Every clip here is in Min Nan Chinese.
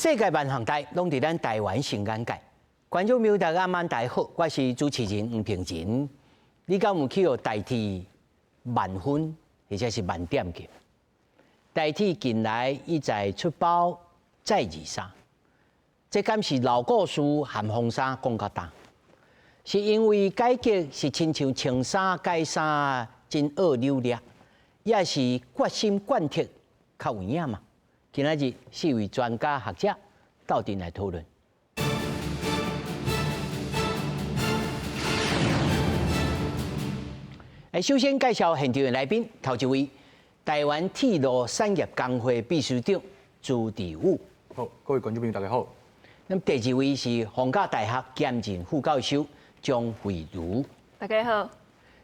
世界萬項代攏佇咱台灣新眼界。觀眾朋友大家晚大好，我是主持人吳平仁。你敢有去予台鐵慢分，或者是慢點去？台鐵近來一再出包再二三，這敢是老故事鹹風衫講較焦？是因為改革是親像穿衫改衫真惡扭捏，抑是決心貫徹較有影嘛？今仔日四位專家學者鬥陣來討論。首先介紹現場的來賓，頭一位，台灣鐵路產業工會秘書長朱智宇。好，各位觀眾朋友大家好。那麼第二位是逢甲大學兼任副教授張惠如。大家好。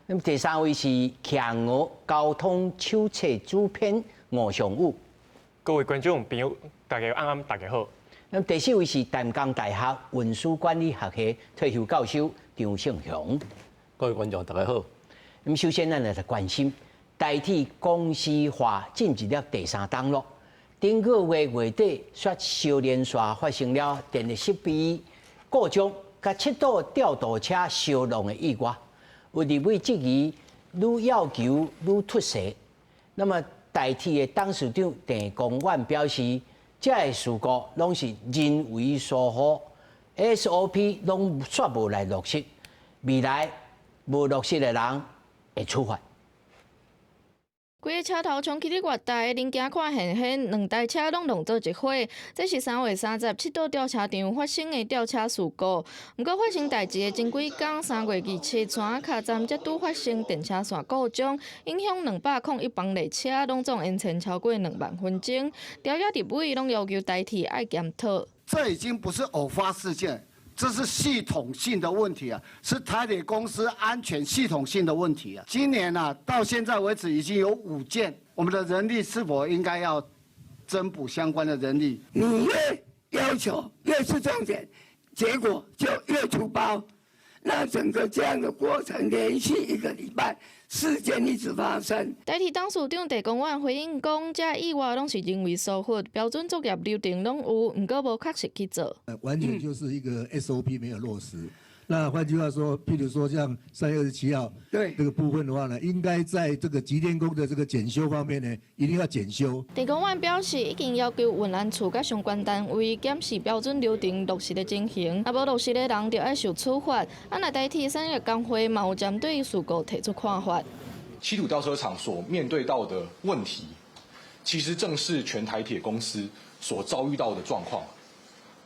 那麼第三位是企鵝交通手冊主編吳尚武。各位觀眾朋友，大家晚安，大家好。那麼第四位是淡江大學運輸管理學系退休教授張勝雄。各位觀眾大家好。咁首先，咱來關心台鐵公司化進入了第三冬咯。頂個月月底，煞相連續發生了電力設備故障，佮七堵吊渡車燒挵的意外，有立委質疑愈要求愈推卸。那麼台鐵的董事長鄭光遠表示，這个事故攏是人為疏忽，SOP 攏煞無來落實，未來無落實的人會處罰。規个車頭衝去咧月台，恁驚看現現，兩台車攏挵做一伙。這是3月30七堵吊車場發生的吊車事故。毋過發生代誌的前幾工，3月27，船仔跤站才拄發生電車線故障，影響201班列車，攏總延遲超過2萬分鐘。朝野立委攏要求台鐵愛檢討。這已經不是偶發事件。這是系統性的問題啊，是台鐵公司安全系統性的問題啊。今年啊，到現在為止已經有5件，我們的人力是否應該要增補相關的人力？你越要求越是重點，結果就越出包。那整個這樣的過程連續一個禮拜，事件一直發生。台鐵董事長鄭光遠回應講，這意外攏是人為疏忽，標準作業流程攏有，毋過無確實去做。完全就是一個 SOP 沒有落實。那換句話說，譬如說像3月27號，這個部分的話呢，應該在這個集電弓的這個檢修方面呢，一定要檢修。鄭光遠表示，已經要求運安處佮相關單位檢視標準流程落實的情形，若無落實的人就愛受處罰。啊，若台鐵產業工會嘛有針對事故提出看法。七堵吊車廠所面對到的問題，其實正是全台鐵公司所遭遇到的狀況，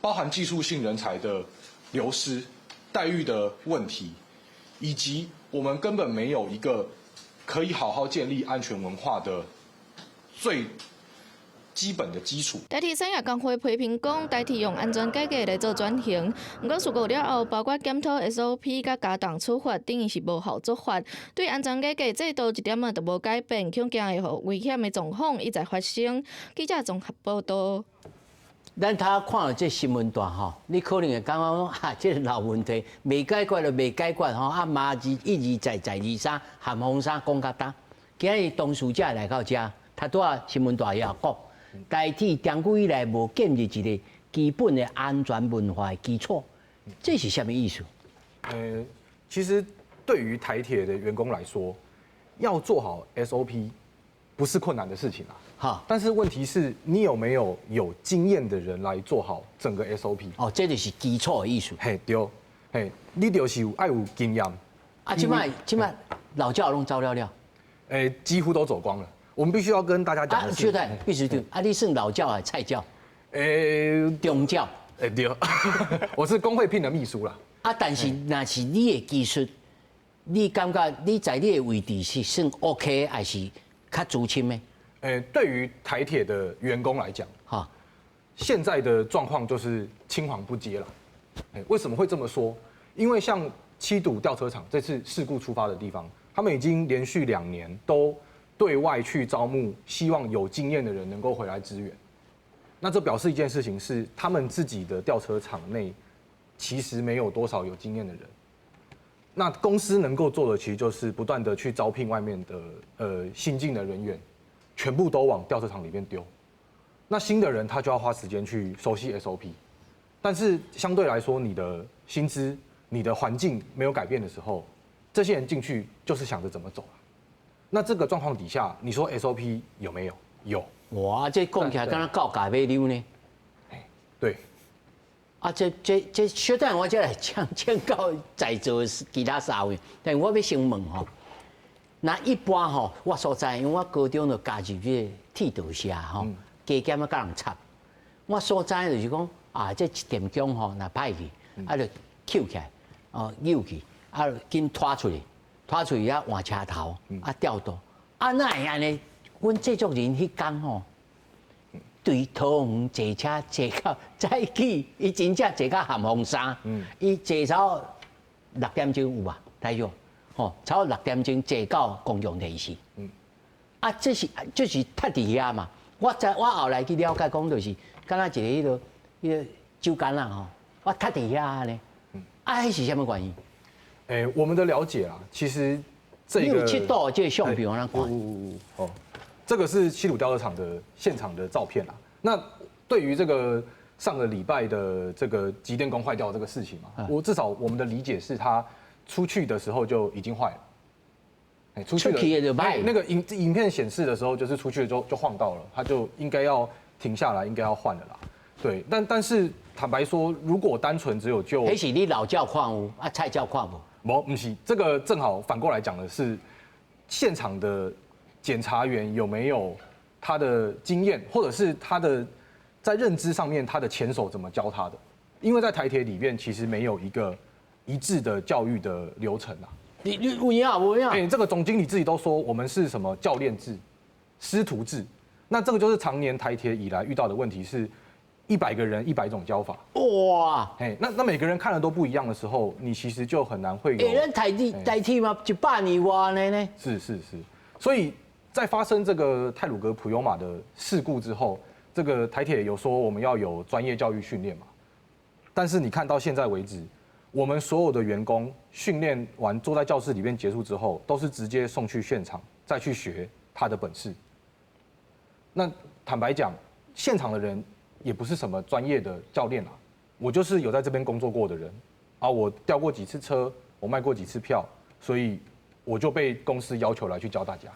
包含技術性人才的流失、待遇的問題，以及我們根本沒有一個可以好好建立安全文化的最基本的基礎。台鐵產業工會批評講，台鐵用安全改革來做轉型，毋過事故了後，包括檢討 SOP 佮加重處罰，等於是無效做法。對安全改革制度一點仔都無改變，恐驚會予危險的狀況一再發生。記者綜合報道。咱頭看著這新聞段吼，你可能會感覺講哈，這個老問題未解決就未解決吼，啊嘛是一而再再而三，鹹風衫講較焦。今日當事者來到遮，他拄仔新聞段也講，台鐵長久以來無建立一個基本的安全文化的基礎，這是啥物意思？其實對於台鐵的員工來說，要做好 SOP 不是困難的事情啊。但是問題是你有沒有有經驗的人來做好整個 SOP？哦，這就是基礎的意思。嘿，對，嘿，你就是有愛有經驗。啊，這擺這擺老教攏走了了。幾乎都走光了。我們必須要跟大家講的是，啊，必須對，啊，你算老教還是菜教？中教。對，我是工會聘的秘書啦。啊，但是若是你的技術，你感覺你在你的位置是算 OK 還是較資深的？對於台鐵的員工來講，現在的狀況就是青黃不接了。為什麼會這麼說？因為像七堵吊車廠這次事故出發的地方，他們已經連續2年都對外去招募，希望有經驗的人能夠回來支援。那這表示一件事情是，他們自己的吊車廠內其實沒有多少有經驗的人。那公司能夠做的，其實就是不斷的去招聘外面的新進的人員。全部都往吊車廠裡面丟。那新的人他就要花时间去熟悉 SOP，但是相对来说，你的薪资、你的环境没有改变的时候，这些人进去就是想着怎么走。那这个状况底下，你说 SOP 有没有？有。哇，这讲起来敢若高价买溜呢？对。啊，這小等我才來請教在座其他三位，但我欲先問吼，那一般吼，我所在，因為我高中就加入這個鐵道社吼，加減仔佮人插。我所在就是講啊，這一點鐘吼，若歹去，啊就抾起來，哦扭去，啊緊拖出去，拖出去啊換車頭，啊調度，啊哪會按呢？阮製作人彼工吼，對桃園坐車坐到早起，伊真正坐到咸豐山，伊坐到6點鐘有吧？大約，吼，差不多6點鐘坐到公共電視。啊，這是就是窒佇遐嘛。我知我後來去了解講，就是敢若一個彼個酒矸仔吼，我窒佇遐呢。啊，彼是啥物原因？欸，我們的了解啊，其實這個你有七堵這個相片，我咱看。哦，這個是七堵吊車廠的現場的照片啦。那對於這個上個禮拜的這個集電弓壞掉這個事情嘛，我至少我們的理解是，他出去的時候就已經壞了。哎，出去了就歹。那個影片顯示的時候，就是出去就晃到了，他就應該要停下來，應該要換了啦。對，但是坦白說，如果單純只有就，彼是你老教看有，啊菜鳥看無？無，毋是，這個正好反過來講的是，現場的檢查員有沒有他的經驗，或者是他的在認知上面，他的前手怎麼教他的？因為在台鐵裡面，其實沒有一個一致的教育的流程啊。你有影無影？哎，這個總經理自己都說，我們是什麼教練制、師徒制，那這個就是常年台鐵以來遇到的問題是。100個人100種教法，哇！哎，那每個人看的都不一樣的時候，你其實就很難會有。哎，咱台鐵嘛，100年外呢。是是是，所以在發生這個太魯閣普悠瑪的事故之後，這個台鐵有說我們要有專業教育訓練嘛？但是你看到現在為止，我們所有的員工訓練完坐在教室裡面結束之後，都是直接送去現場再去學他的本事。那坦白講，現場的人，也不是什麼專業的教練啊，我就是有在這邊工作過的人啊，我調過幾次車，我賣過幾次票，所以我就被公司要求來去教大家。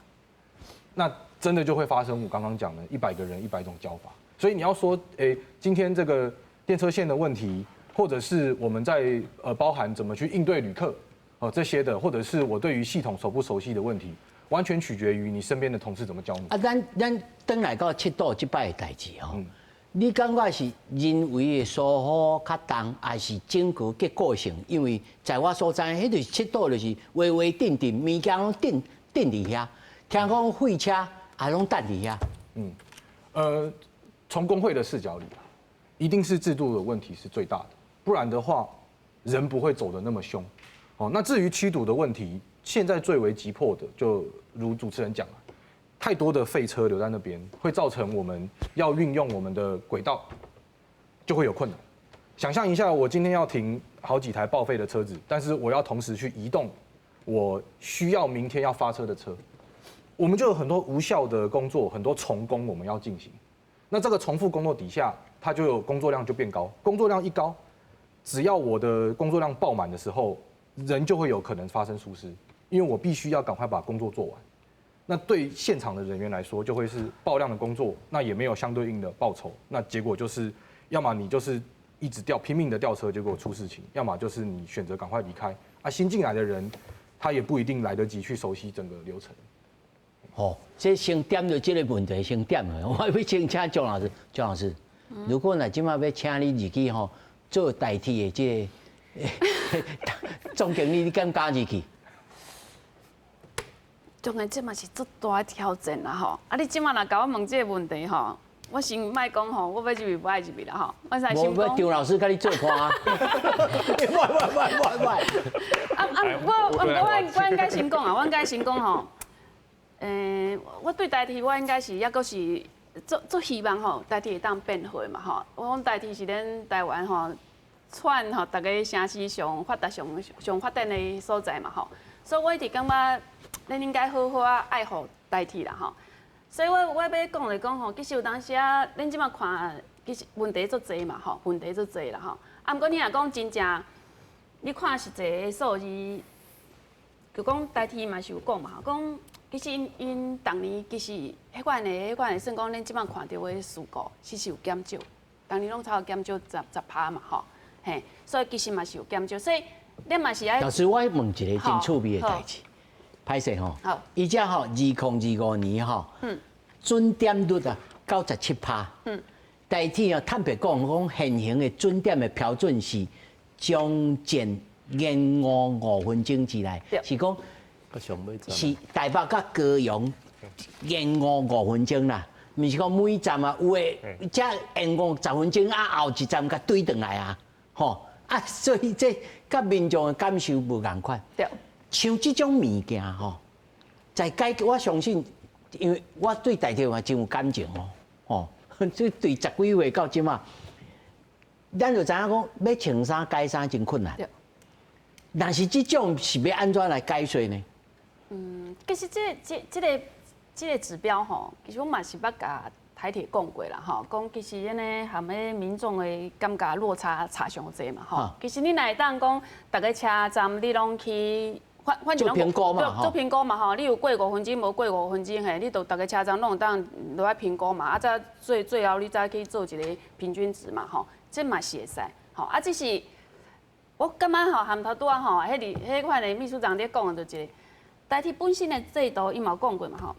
那真的就會發生我剛剛講的100個人100種教法。所以你要說，欸，今天這個電車線的問題，或者是我們在包含怎麼去應對旅客哦這些的，或者是我對於系統熟不熟悉的問題，完全取決於你身邊的同事怎麼教你。啊，咱轉來到七堵這擺的代誌吼。你感覺是人為的疏忽較重，還是整個結構性？因為在我所知，彼就是七堵，就是畫畫釘釘，物件攏釘釘佇遐。聽講廢車也攏等佇遐。嗯，從工會的視角裡，一定是制度的問題是最大的，不然的話，人不會走得那麼兇。哦，那至於七堵的問題，現在最為急迫的，就如主持人講。太多的廢車留在那邊，會造成我們要運用我們的軌道，就會有困難。想象一下，我今天要停好幾台報廢的車子，但是我要同時去移動我需要明天要發車的車，我們就有很多無效的工作，很多重工我們要進行。那這個重複工作底下，它就有工作量就變高，工作量一高，只要我的工作量爆滿的時候，人就會有可能發生疏失，因為我必須要趕快把工作做完。那對現場的人員來說，就會是爆量的工作，那也沒有相對應的報酬。那結果就是，要麼你就是一直調拼命的調車，結果出事情；要麼就是你選擇趕快離開。啊，新進來的人，他也不一定來得及去熟悉整個流程。哦，這先點著這個問題，先點的。我欲先請蔣老師，蔣老師，如果若這擺欲請你入去吼做台鐵的這個總經理，你敢敢入去？當然，這嘛是足大的挑戰啦吼！啊，你這馬若共我問這個問題吼，我先莫講吼，我欲入去無愛入去啦吼。我先講。無，張老師共你做伴啊！喂喂喂喂喂！啊啊！我應該先講啊，我應該先講吼。我對台鐵，我應該是猶閣是足希望吼，台鐵會當變好嘛吼。我講台鐵是咱台灣吼，串吼逐个城市上發達、上發展的所在嘛吼。所以我一直感覺咱應該好好仔愛護台鐵啦吼。所以我欲講來講吼，其實有當時啊，恁這馬看，其實問題足濟嘛吼，問題足濟啦吼。啊，毋過你若講真正，你看實際的數字，就講台鐵嘛是有講嘛，講其實𪜶𪜶逐年其實彼款的算講恁這馬看著的事故，其實有減少，逐年攏差不多減少10%嘛吼，嘿，所以其實嘛是有減少，所以恁嘛是愛。老師，我問一个真趣味的代誌，歹勢吼，伊遮吼2025年吼，準點率啊97%，台鐵啊坦白講，講現行的準點的標準是將近延誤5分鐘之內，是講是台北佮高雄延誤五分鐘啦，毋是講每站啊有的遮延誤10分鐘啊後一站共追轉來啊，吼啊，所以這佮民眾的感受無仝款。像這種物件吼，在解決，我相信，因為我對台鐵嘛真有感情哦，吼，這對十幾歲到這馬，咱就知影講欲穿衫改衫真困難。但是這種是欲按怎來解說呢？嗯，其實這個指標吼，其實我嘛是捌共台鐵講過啦，吼，講其實按呢含彼民眾的感覺落差差傷濟嘛，吼。其實你若會當講，逐个車站你攏去。反正做評估嘛，做評估嘛吼，你有過五分鐘，無過五分鐘嘿，你就逐个車站攏會當落來評估嘛，啊，再最後你再去做一個平均值嘛吼，這嘛是會使，吼啊，只是我感覺吼，含頭拄仔吼，彼裡彼款的秘書長咧講的就一個，台鐵本身的制度，伊嘛有講過嘛吼，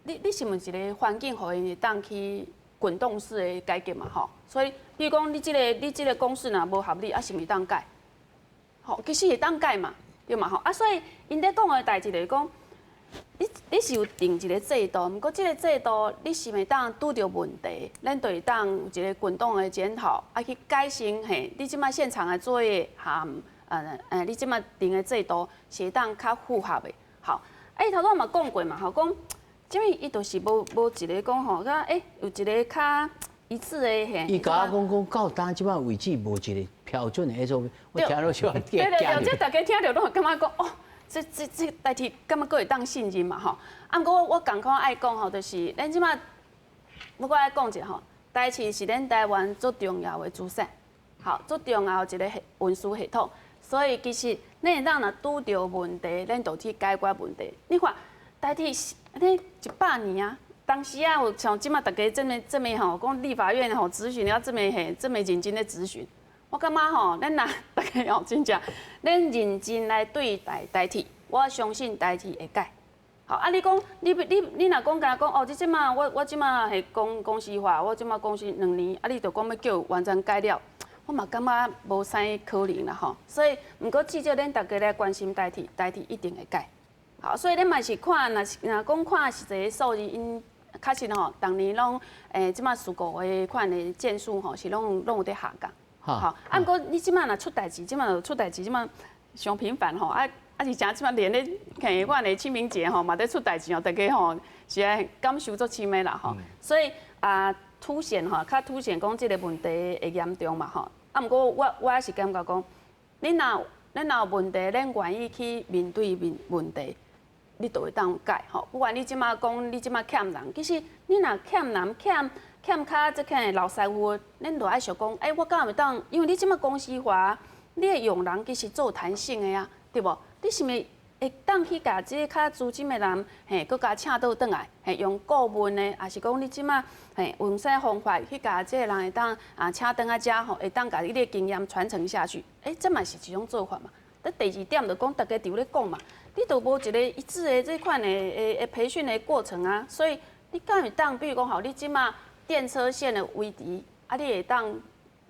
你是毋是一個環境，予𪜶會當去滾動式的改革嘛吼，所以比如講你這個公式若無合理，啊是毋是當改？吼，其實會當改嘛。對嘛吼，啊，所以𪜶咧講的代誌就是講，你是有定一個制度，毋過這個制度你是會當拄著問題，咱就會當有一個滾動的檢討，啊去改善嘿，你這馬現場的作業含你這馬定的制度是會當較符合的，好，啊，伊頭拄嘛講過嘛吼，講，這物伊就是無一個講吼，甲欸有一個較一致的嘿。伊共我講講到今這擺為止無一個標準的 SOP，我聽了小可對對對，這大家聽著攏會感覺講哦，這台鐵敢猶閣會當信任嘛吼？啊，毋過我仝款愛講吼，就是咱這馬，我閣愛講一下吼，台鐵是咱台灣足重要的資產，好，足重要的一个運輸系統，所以其實咱會當若拄著問題，咱就去解決問題。你看台鐵是按呢100年啊，當時啊有像這馬大家這麼這麼吼，講立法院吼質詢了這麼嘿這麼認真咧質詢。我感覺吼，咱若大家吼真正，咱認真來對待台鐵，我相信台鐵會改。好，啊，你講你若講敢若講哦，你這馬我這馬係公司化，我這馬公司2年，啊，你就講欲叫完全改了，我嘛感覺無啥可能啦吼。所以，毋過至少咱大家來關心台鐵，台鐵一定會改。好，所以恁嘛是看，若是若講看實際數字，𪜶確實吼，逐年攏這馬事故的款的件數吼，是攏有佇下降。好，啊，毋過你這馬若出代誌，這馬就出代誌，這馬傷頻繁吼，啊啊，而且這馬連咧，彼款的清明節吼，嘛佇出代誌吼，大家吼是愛感受足深的啦吼，所以啊，凸顯吼，較凸顯講這個問題的嚴重嘛吼。啊，毋過我也是感覺講，恁若有問題，恁願意去面對面問題，你就會當改吼。不管你這馬講你這馬欠人，其實你若欠人欠較這款的老師傅，恁就愛想講，欸，我敢會當？因為你這馬公司化，你的用人其實做彈性的啊，對無？你是毋是會當去共這個較資深的人，嘿，閣共請倒轉來，嘿，用顧問的，抑是講你這馬嘿用啥方法去共這個人會當啊請轉來遮吼，會當共你的經驗傳承下去？欸，這嘛是一種做法嘛。這第二點就講，大家佇咧講嘛，你都無一個一致的這款的培訓的過程啊，所以你敢會當，比如講吼，你這馬電車線的維持，啊，你會當，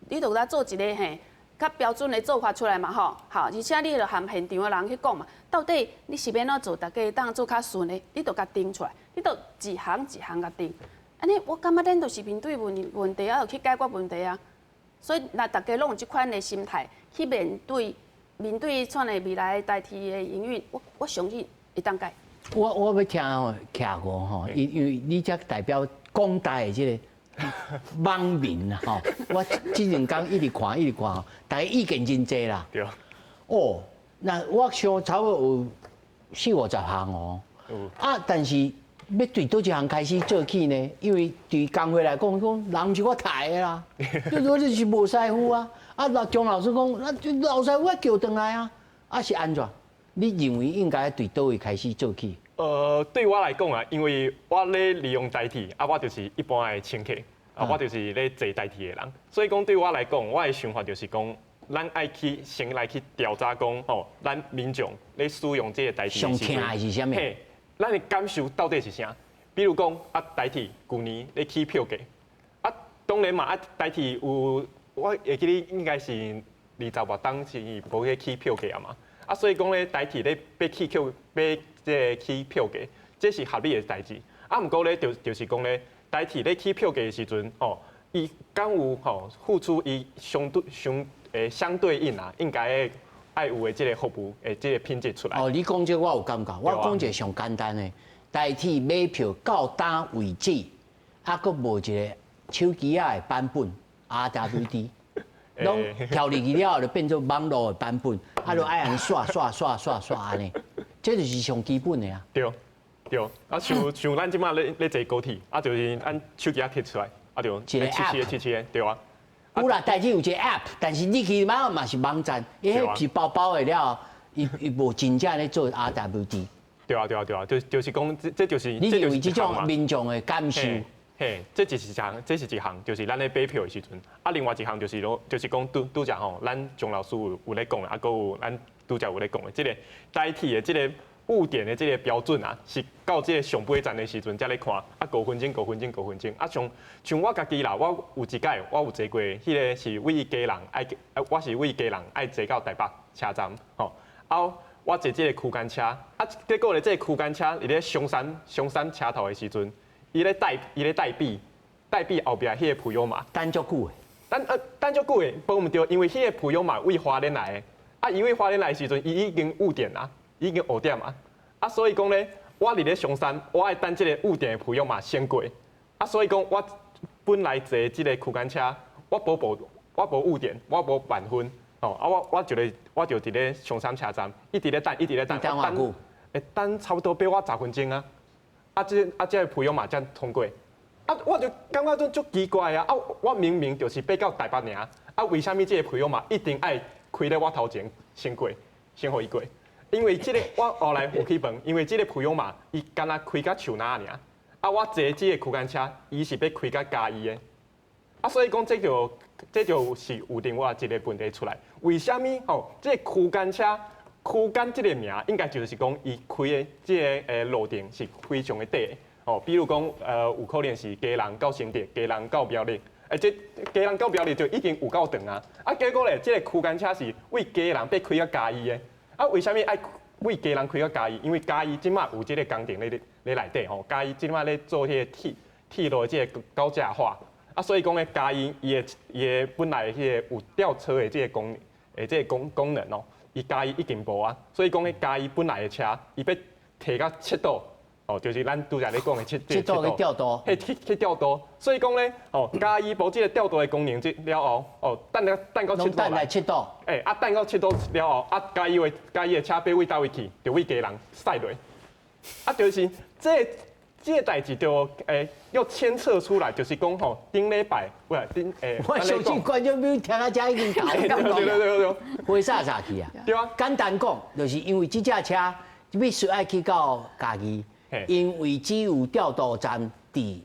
你就來做一個嘿較標準的做法出來嘛吼，好，而且你就和現場的人去講嘛，到底你是欲按怎做，大家會當做較順的，你就共定出來，你就一項一項共定。按呢，我感覺咱就是面對問題，啊，就去解決問題啊。所以，若大家攏有這款的心態去面對這款的未來台鐵的營運，我相信會當改。我欲聽吼，徛過吼，因為你才代表廣大的這個網民啊吼，我這兩工一直看一直看吼，大家意見真濟啦。對。哦，那我想差不多有四五十項哦。啊，但是欲對佗一項開始做起呢？因為對工會來講，講人毋是我刣的啦，你我就是無師傅啊。啊，老張老師講，那老師傅愛叫轉來啊。啊是按怎？你認為應該對佗位開始做起？對我來講啊，因為我咧利用台鐵，啊，我就是一般的乘客，啊，我就是咧坐台鐵的人，所以講對我來講，我的想法就是講，咱愛去先來去調查講，吼，咱民眾咧使用這個台鐵上疼的是啥物？嘿，咱的感受到底是啥？比如講，啊，台鐵舊年咧起票價，啊，當然嘛，啊，台鐵有，我會記得應該是二十外當時無去起票價啊嘛，啊，所以講咧，台鐵咧欲起票，欲這個起票價，這是合理的代誌。啊，毋過咧，就是講咧，台鐵咧起票價的時陣，吼，伊敢有吼付出伊相對相相對應啊，應該愛有的這個服務的這個品質出來。哦，你講這個我有感覺，我講一個上簡單的，台鐵買票到今為止，啊，閣無一個手機仔的版本 RWD，攏跳入去了後就變做網路的版本，啊，就愛按呢刷刷刷刷刷按呢，這就是上基本的啊。對對，啊，像咱這馬咧坐高鐵，啊，就是按手機仔提出來，啊，就一個 app，七七對啊。有啦，台鐵有一個 app，但是你去嘛嘛是網站，伊彼是包包的了，伊無真正咧做 RWD。對啊對啊對啊，就是講這就是你認為這種民眾的感受？嘿，這就是一項，這是一項，就是咱咧買票的時陣。啊，另外一項就是講，就是講拄拄才吼，咱張老師有咧講的，啊，閣有咱拄才有咧講的，這個台鐵的這個誤點的這個標準啊，是到這個上尾站的時陣才咧看，啊，5分鐘、5分鐘、五分鐘。啊，像我家己啦，我有一擺我有坐過，彼個是為基隆愛，我是為基隆愛坐到台北車站，吼，啊，我坐這個區間車，啊，結果咧，這個區間車佇咧松山車頭的時陣，伊咧代幣後壁彼個普悠瑪等足久的，等足久的，無毋對，因為彼個普悠瑪為花蓮來的，啊，伊為花蓮來的時陣，伊已經誤點啊，已經誤點啊，啊，所以講咧，我佇咧松山，我愛等這個誤點的普悠瑪先過，啊，所以講我本來坐這個區間車，我無誤點，我無慢分，哦，啊，我就佇咧松山車站，一直咧等，一直咧等，等偌久？會等差不多欲我10分鐘啊。啊，這個普悠瑪才通過，啊，我就感覺足奇怪啊！啊，我明明就是欲到台北爾，啊，為啥物這個普悠瑪一定愛開咧我頭前先過，先予伊過？因為這個我後來有去問，因為這個普悠瑪伊敢若開到樹林爾，啊，我坐這個區間車，伊是欲開到嘉義的，啊，所以講這就是有另外一個問題出來，為啥物吼？這個區間車？區間這個名應該就是講伊開的這個路程是非常的短哦，比如講有可能是基隆到新竹，基隆到苗栗，這基隆到苗栗就已經有夠長啊！啊，結果咧，這個區間車是為基隆欲開到嘉義的，啊，為啥物愛為基隆開到嘉義？因為嘉義這馬有這個工程咧內底吼，嘉義這馬咧做彼個鐵路的這個高架化，啊，所以講咧嘉義伊的本來彼個有吊車的這個功的這個功能哦。伊嘉義已經無啊，所以講咧嘉義本來的車，伊欲提到七堵，哦，就是咱拄才咧講的七堵去調度，彼去調度，所以講咧，哦，嘉義無這個調度的功能，這了後，哦，等到七堵來，七堵，啊，等到七堵了後，啊，嘉義的車欲為佗位去，就為基隆駛落，啊，就是這個代誌就又牽扯出來，就是講吼，頂禮拜，喂，頂我相信觀眾朋友聽到這已經頭對對對對，火煞煞去啊！對啊，簡單講，就是因為這隻車必須愛去到嘉義，因為只有調度站佇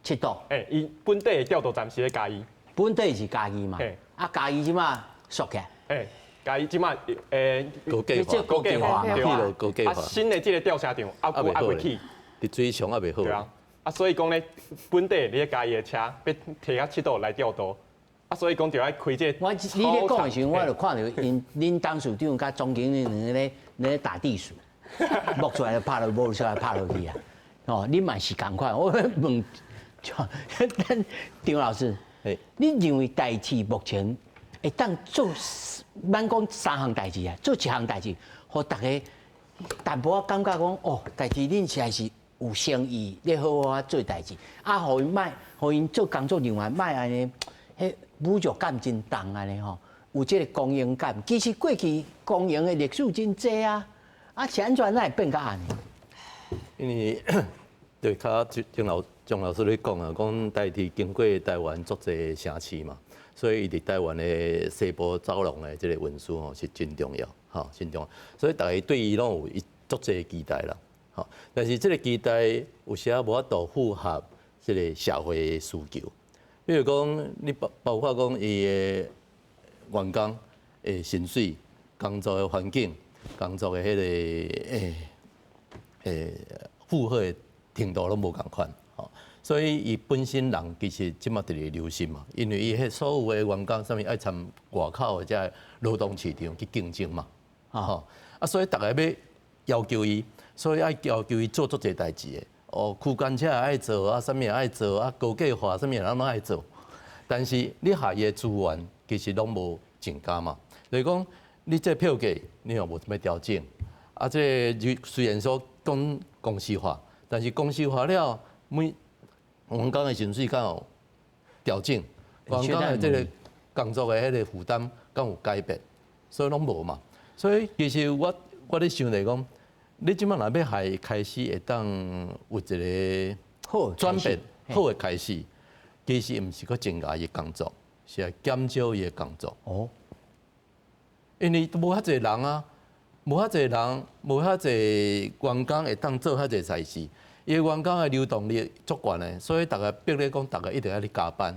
七堵。伊本地的調度站是咧嘉義，本地是嘉義嘛？啊，嘉義這馬縮起來。嘉義這馬高架化，高架化，對啊，高架化。啊，新的這個調車場猶未起。佇水上猶未好。對啊，啊，所以講咧，本地你嘉義的車欲提到七堵來調度，啊，所以講就愛開這個。我你咧講的時陣，我就看著𪜶恁董事長佮總經理兩个咧打地鼠，摸出來就拍落，摸出來拍落去啊！哦，你嘛是仝款，我問，咱張老師，你認為台鐵目前會當做，免講三項代誌啊，做一項代誌，予大家淡薄仔感覺講，哦，台鐵恁實在是有誠意，咧好好仔做代誌，啊，予𪜶莫，予𪜶做工作人員莫按呢，彼侮辱感真重按呢吼，有這個光榮感。其實過去光榮的歷史真濟啊，啊是按怎哪會變甲按呢？因為對，較鍾老師咧講啊，講台鐵經過台灣足濟城市嘛，所以伊佇台灣的西部走廊的這個運輸吼是真重要，吼真重要。所以大家對伊攏有一足濟期待啦，吼。但是這個期待有時仔無法度符合這個社會的需求。比如講，你包括講伊的員工的薪水、工作的環境、工作的彼個負荷的程度攏無仝款，吼，所以伊本身人其實這馬直直流失嘛，因為伊彼所有的員工啥物愛參外口的這勞動市場去競爭嘛，吼，啊，所以逐个欲要求伊，所以愛要求伊做足濟代誌的，哦，區間車也愛做啊，啥物也愛做啊，高架化啥物攏攏愛做，但是你下伊的資源其實攏無增加嘛，就是講你這票價你又無啥物調整，啊，這個雖然說講公司化。但是公司化了，每員工的薪水敢有調整，員工的這個工作的彼個負擔敢有改變，所以攏無嘛。所以其實我咧想來講，你這擺若欲予伊開始會當有一個好轉變好的開始，其實毋是閣增加伊的工作，是來減少伊的工作。哦，因為無遐濟人啊，無遐濟人，無遐濟員工會當做遐濟代誌。伊的員工的流動率足懸的，所以逐个逼咧講，逐个一定愛咧加班。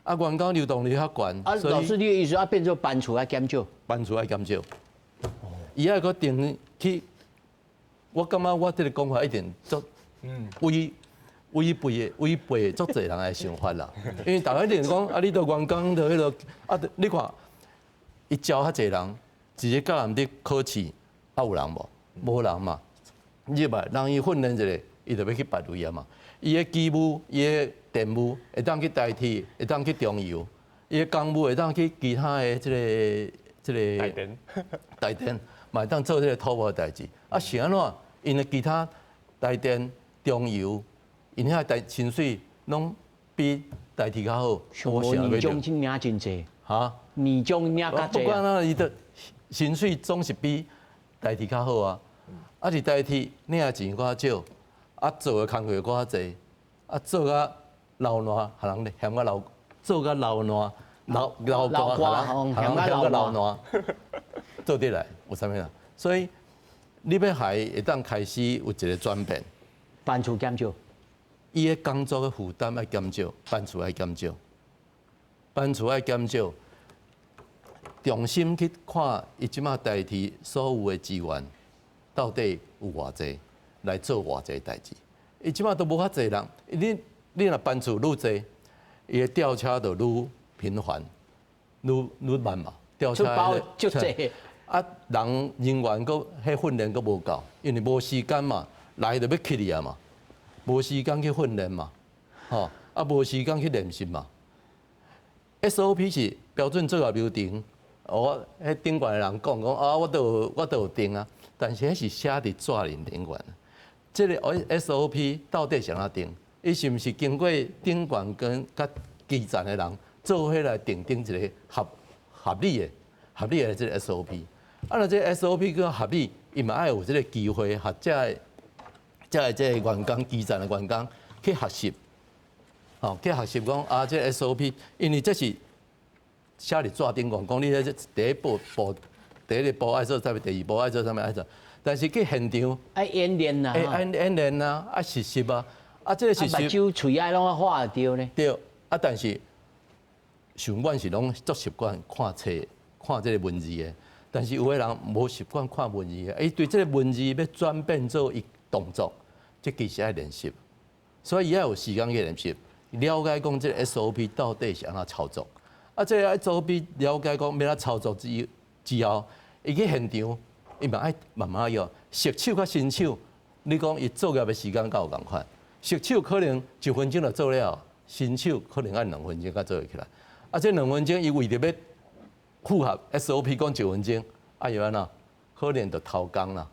啊，員工流動率較懸。啊，老師你的意思啊，變做班次愛減少？班次愛減少。伊愛閣定去，我感覺我這個講法一定足違背足濟人的想法啦。因為逐家一定講啊，你都員工都彼個啊，你看伊招遐濟人，一个教人佇考試，啊有人無？無人嘛。入來，讓伊訓練一下。伊就欲去別位啊嘛，伊的機務、伊的電務會當去台鐵，會當去中油，伊的工務會當去其他的這個台電，台電嘛會當做這個土木的代誌。啊是按怎？因為其他台電、中油，𪜶遐台薪水攏比台鐵較好。無年終去領真濟。哈？年終領較濟。不管啊，伊的薪水總是比台鐵較好啊。啊是台鐵領的錢較少。啊，做的工課閣較濟，啊，做甲流爛，予人嫌甲流，做甲流爛，流流汗，予人嫌甲流爛，做得來有啥物啦？所以你欲予伊會當開始有一個轉變，班次減少，伊的工作的負擔愛減少，班次愛減少，班次愛減少，重新去看伊這馬代替所有的資源到底有偌濟。來做偌濟代誌，伊這馬都無遐濟人，你若班次愈濟，伊的吊車就愈頻繁，愈慢嘛。吊車足濟。啊，人員閣彼訓練閣無夠，因為無時間嘛，來就欲起去啊嘛，無時間去訓練嘛，吼，啊無時間去練習嘛。SOP 是標準作業流程，我彼頂懸的人講講啊，我都有定啊，但是彼是寫佇紙面頂懸。這個 SOP 到底是按怎定？伊是毋是經過頂懸跟佮基層的人做伙來訂定一個合理的這個 SOP？啊，若這個 SOP 閣合理，伊嘛愛有這個機會，予這個員工基層的員工去學習，吼，去學習講啊，這個 SOP，因為這是寫佇紙頂懸，講你這第一步步，第一步愛做啥物，第二步愛做啥物愛做。但是去現場愛演練啊，愛演練啊，愛實習啊，啊，這個實習，目睭喙愛攏愛畫著呢。對，啊，但是像阮是攏足習慣看冊、看這個文字的，但是有的人無習慣看文字的，伊對這個文字欲轉變做伊動作，這其實愛練習，所以伊愛有時間去練習，了解講這個 SOP 到底是按怎操作，啊，這個 SOP 了解講欲按怎操作之後，伊去現場。伊嘛愛慢慢用，熟手佮新手，你講伊作業的時間敢有仝款？熟手可能一分鐘就做了，新手可能愛2分鐘才做會起來。啊，這兩分鐘伊為著欲符合 SOP 講一分鐘，啊又按怎？可能就偷工啦。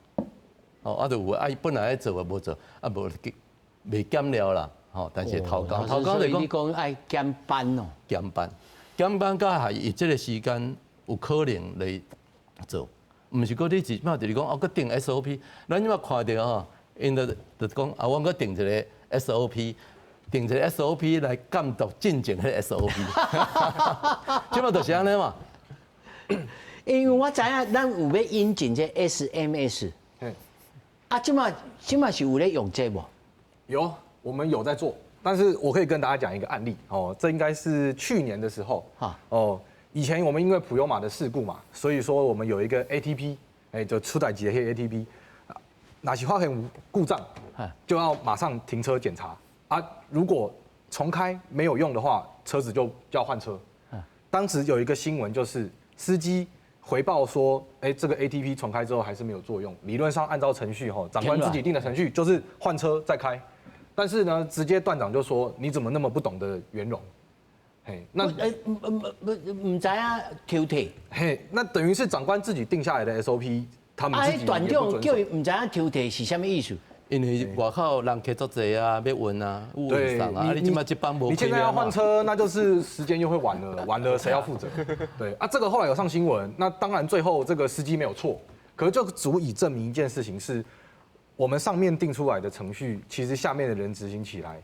哦，啊就有啊，伊本來愛做的無做，啊無袂減料啦，吼，但是偷工。偷工就講你講愛減班哦。減班，減班佮係伊這個時間有可能來做。毋是閣你一擺就是講哦，閣定 SOP，咱這擺看著吼，𪜶就講啊，阮閣定一個 SOP，定一个 SOP 來監督進前彼个 SOP，這馬就是按呢嘛。因為我知影咱有欲引進這 SMS，啊，這馬是有咧用這無？有，我們有在做，但是我可以跟大家講一個案例哦，這應該是去年的時候，哦，以前我們因為普悠瑪的事故嘛，所以說我們有一個 ATP，哎，就出代誌的彼個 ATP，若是發現故障，就要馬上停車檢查啊，如果重開沒有用的話，車子就要換車。當時有一個新聞就是司機回報說，哎，這個 ATP 重開之後還是沒有作用。理論上按照程序，吼，長官自己定的程序就是換車再開。但是呢，直接段長就說，你怎麼那麼不懂得圓融？嘿，那欸毋知影抽屜。嘿，那等於是長官自己定下來的 SOP，他們自己也不遵守。段長叫伊毋知影抽屜是啥物意思？因為外口人客足濟啊，欲運啊，有運送啊，你這馬這班無。你現在要換車，那就是時間又會晚了，晚了誰要負責？對啊，這個後來有上新聞，那當然最後這個司機沒有錯，可是就足以證明一件事情是，我們上面定出來的程序，其實下面的人執行起來，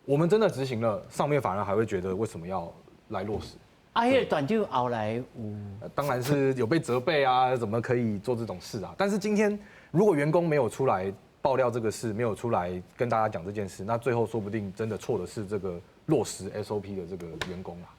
我們真的執行了，上面反而還會覺得為什麼要來落實？啊，彼個段長後來有，當然是有被責備啊，怎麼可以做這種事啊？但是今天如果員工沒有出來爆料這個事，沒有出來跟大家講這件事，那最後說不定真的錯的是這個落實 SOP 的這個員工啊。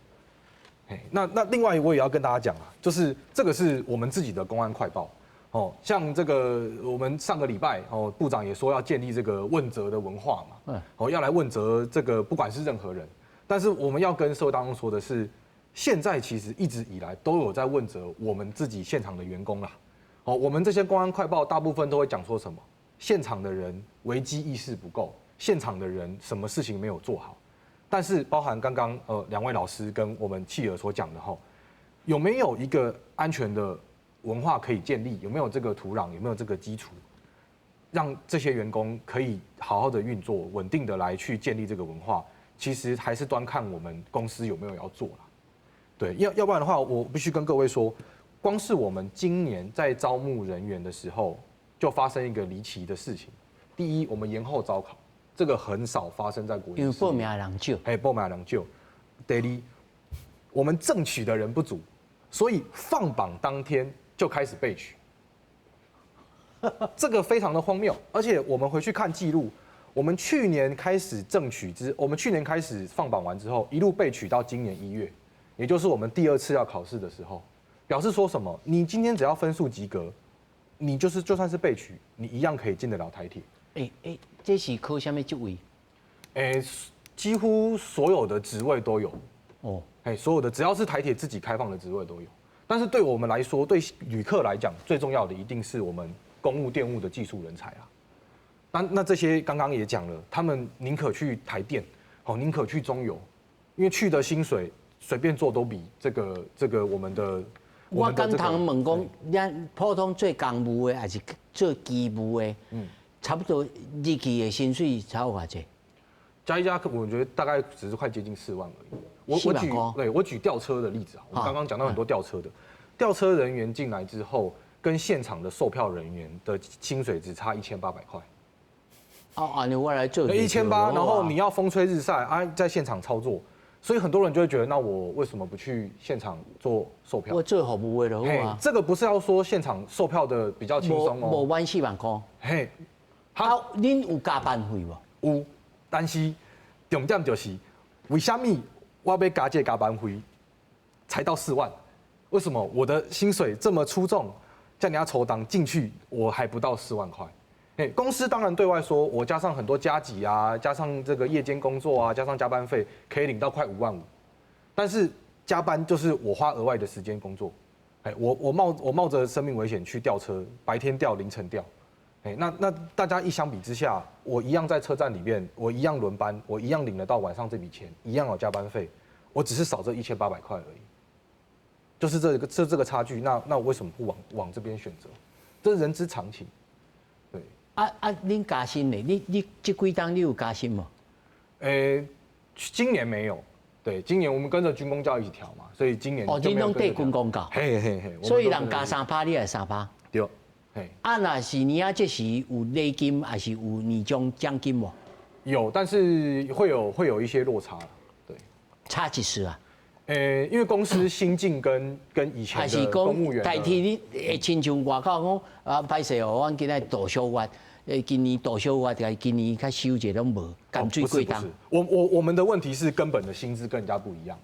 嘿，那另外我也要跟大家講啊，就是這個是我們自己的工安快報哦，像這個我們上個禮拜哦，部長也說要建立這個問責的文化嘛，哦，要來問責這個不管是任何人，但是我們要跟社會當中說的是，現在其實一直以來都有在問責我們自己現場的員工啦。哦，我們這些工安快報大部分都會講說什麼？現場的人危機意識不夠，現場的人什麼事情沒有做好，但是包含剛剛兩位老師跟我們企鵝所講的吼，有沒有一個安全的文化可以建立？有沒有這個土壤？有沒有這個基礎，讓這些員工可以好好的運作，穩定的來去建立這個文化？其實還是端看我們公司有沒有要做啦。對，要不然的話，我必須跟各位說，光是我們今年在招募人員的時候，就發生一個離奇的事情。第一，我們延後招考，這個很少發生在國營。因為報名的人少。嘿，報名的人少。第二，我們正取的人不足，所以放榜當天就開始備取。這個非常的荒謬，而且我們回去看記錄，我們去年開始正取之，我們去年開始放榜完之後，一路備取到今年1月，也就是我們第二次要考試的時候，表示說什麼？你今天只要分數及格，你就是就算是備取，你一樣可以進得了台鐵。欸欸，這是考啥物職位？欸，幾乎所有的職位都有。哦，欸，所有的只要是台鐵自己開放的職位都有。但是對我們來說，對旅客來講，最重要的一定是我們公務電務的技術人才啊。那這些剛剛也講了，他們寧可去台電，哦，寧可去中油，因為去的薪水隨便做都比這個我們的。我敢通問講，咱普通做公務的，還是做機務的，差不多入去的薪水差偌濟？加一加，我覺得大概只是快接近4萬而已。我舉對，我舉吊車的例子啊，我剛剛講到很多吊車的，吊車人員進來之後，跟現場的售票人員的薪水只差1800塊。哦，你我來做1800，然後你要風吹日曬啊，在現場操作。所以很多人就會覺得，那我為什麼不去現場做售票？我做服務的就好啊。這個不是要說現場售票的比較輕鬆哦。無滿4萬塊。嘿，好，恁有加班費無？有，但是重點就是，為什麼我欲加這個加班費才到4萬？為什麼我的薪水這麼出眾，叫人家抽檔進去，我還不到4萬塊？公司當然對外說，我加上很多加給啊，加上這個夜間工作啊，加上加班費，可以領到快5萬5。但是加班就是我花額外的時間工作，我冒着生命危險去吊車，白天吊，凌晨吊。那大家一相比之下，我一樣在車站裡面，我一樣輪班，我一樣領得到晚上這筆錢，一樣有加班費，我只是少這1800塊而已，就是這個差距。那我為什麼不往這邊選擇？這是人之常情。對。啊，恁加薪呢？你這幾冬你有加薪無？今年沒有。對，今年我們跟着軍公教一起調嘛，所以今年哦，你攏綴軍公教，嘿嘿嘿，所以人加3%，你也3%。對，啊，若是你啊，這時有禮金，還是有年終獎金無？有，但是會有一些落差，對。差幾時啊？因為公司新進跟以前的公務員，代替你會親像外口講啊，歹勢哦，阮今仔度小月，今年度小月，今年較收者攏無，含水過冬。我們的問題是根本的薪資跟人家不一樣，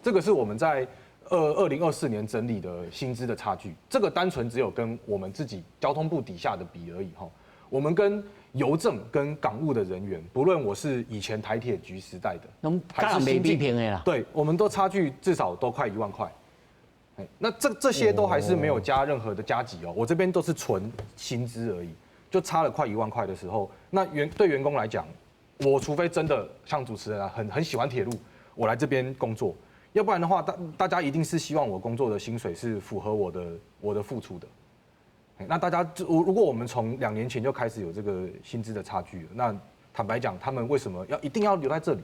這個是我們在2024年整理的薪資的差距，這個單純只有跟我們自己交通部底下的比而已哈。我們跟郵政跟港務的人員，不論我是以前台鐵局時代的，還是新進的啦，對，我們都差距至少都快1萬塊。那這些都還是沒有加任何的加給哦，我這邊都是純薪資而已，就差了快1萬塊的時候，那對員工來講，我除非真的像主持人啊，很喜歡鐵路，我來這邊工作，要不然的話，大家一定是希望我工作的薪水是符合我的付出的。那大家，如果我們從2年前就開始有這個薪資的差距，那坦白講，他們為什麼要一定要留在這裡？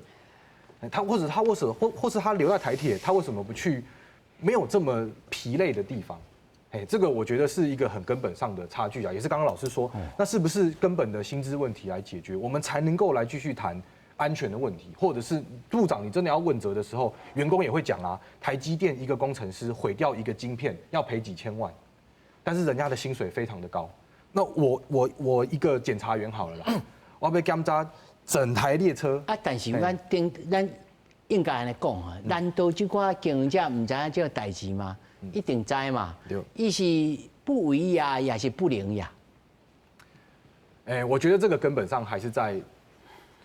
他或者他為什麼或是他留在台鐵，他為什麼不去沒有這麼疲累的地方？這個我覺得是一個很根本上的差距啊，也是剛剛老師說，那是不是根本的薪資問題來解決，我們才能夠來繼續談安全的問題，或者是部長你真的要問責的時候，員工也會講啊，台積電一個工程師毀掉一個晶片要賠幾千萬。但是人家的薪水非常的高，那我一個檢查員好了啦，我要檢查整台列車。啊，但是咱頂咱應該按呢講啊，難道這寡經營者毋知影這個代誌嗎？一定知嘛。對。伊是不為也，也是不能也。欸，我覺得這個根本上還是在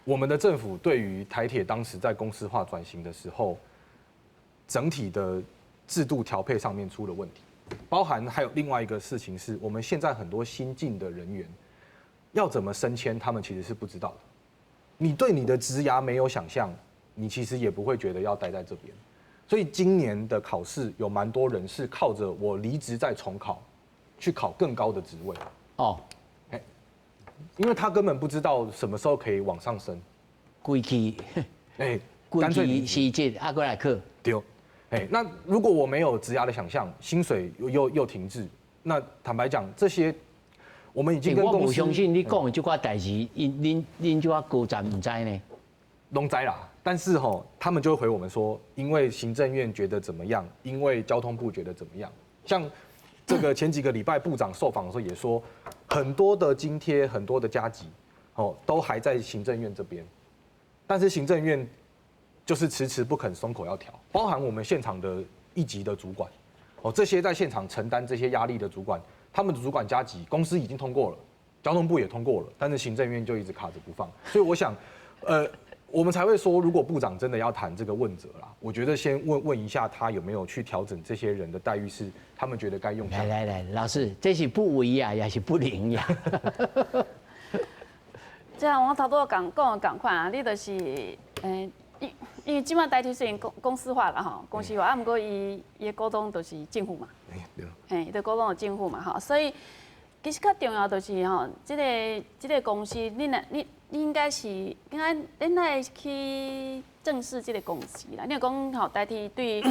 我們的政府對於台鐵當時在公司化轉型的時候，整體的制度調配上面出了問題。包含還有另外一個事情是，我們現在很多新進的人員要怎麼升遷，他們其實是不知道的。你對你的職涯沒有想象，你其實也不會覺得要待在這邊。所以今年的考試有蠻多人是靠着我離職再重考，去考更高的職位。哦，因為他根本不知道什麼時候可以往上升。規氣，乾脆規氣辭職啊，閣來考。對。那如果我沒有職涯的想象，薪水又停滯，那坦白講，這些我們已經跟公司，我無相信你講的這寡代誌，𪜶恁這寡高層毋知呢？攏知啦，但是吼，他們就會回我們說，因為行政院覺得怎麼樣，因為交通部覺得怎麼樣。像這個前幾個禮拜部長受訪的時候也說，很多的津貼、很多的加給，哦，都還在行政院這邊，但是行政院就是遲遲不肯鬆口要調，包含我們現場的一級的主管，哦，這些在現場承擔這些壓力的主管，他們的主管加給，公司已經通過了，交通部也通過了，但是行政院就一直卡着不放。所以我想，我們才會說，如果部長真的要談這個問責啦，我覺得先問問一下他有沒有去調整這些人的待遇，是他們覺得該用。來來來，老師，這是不為啊，也是不靈呀。這樣我頭拄仔講講的仝款啊，你就是，因為這馬台鐵雖然公司化啦吼，公司化啊，毋過伊的股東就是政府嘛，嘿，伊的股東是政府嘛吼，所以其實較重要就是吼，這個公司，你若你應該是應該恁愛去正視這個公司啦。你若講吼，台鐵對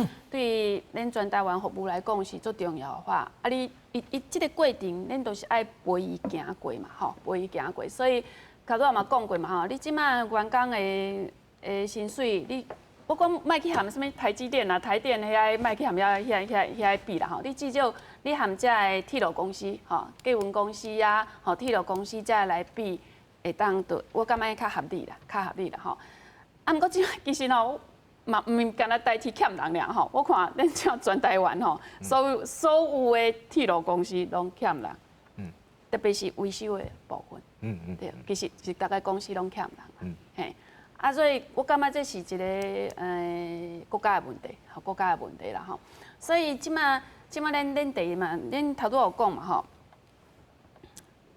恁全台灣服務來講是足重要的話，啊你伊這個過程，恁都是愛陪伊行過嘛吼，陪伊行過，所以頭拄仔嘛講過嘛吼，你這馬員工的薪水，你我講莫去含啥物台積電啊、台電遐，莫去含遐比啦吼。你至少你含遮个鐵路公司吼、客運公司啊、吼鐵路公司遮來比，會當就我感覺較合理啦，較合理啦吼。啊，毋過這其實吼，嘛毋干焦台鐵欠人爾吼。我看恁這全台灣吼，所有的鐵路公司攏欠人，特別是維修的部分，對，其實是逐个公司攏欠人，嘿。啊，所以我感覺這是一個國家的問題，吼，國家的問題啦，吼。所以這馬咱第一嘛，恁頭拄有講嘛，吼。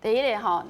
第一个吼，